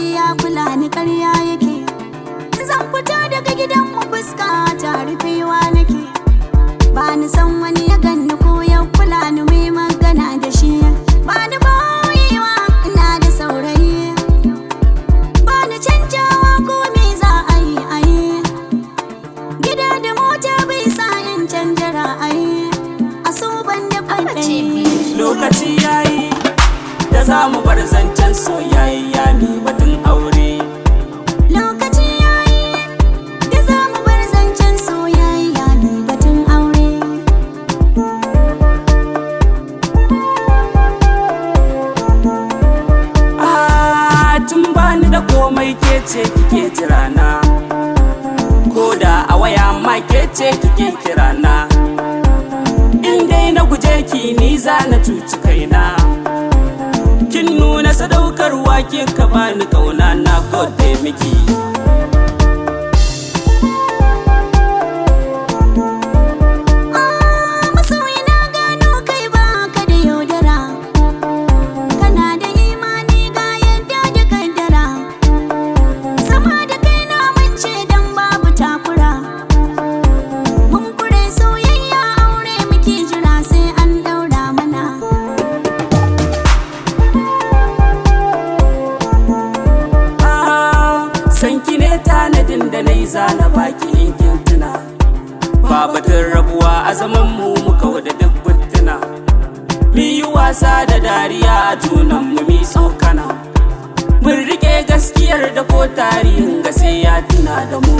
wai ya kula ni, karya yake. Zan fito daga gidan mu fuska ta rufewa nake. Ba ni san wani ya ganni ko ya kula ni mai magana da shi. Ba ni boyewa, ina da saurayi. Ba ni canjawa, ko me za a yi a yi. Gida da mota bai sa in canja ra'ayi. A so ban da kwaɗayi. Lokaci yayi da za mu bar zancen soyayya, mi batun aure. Lokaci yayi da za mu bar zancen soyayya, mi batun aure. Ah, tun bani da komai ke ce kike jirana, ko da a waya ma ke ce kike kirana. In dai na guje ki, ni za na cuci kaina. Kin nuna sadaukarwa, kika bani kauna, na gode miki. Ah, masoyi, na gano kai ba ka da yaudara. Kana da imani ga yadda da kaddara. Zama da kai na mance dan babu takura. Mun kure soyayya, aure muke jira sai an daura mana. Ah, san ki ne tanadin da na yi, zana baki in kin tuna. Ba batun rabuwa a zaman mu, muka wada duk buttuna. Mi yi wasa da dariya a junan mu, mi tsokana. Mun rike gaskiyar da ko tarihin ga sai ya tuna da mu.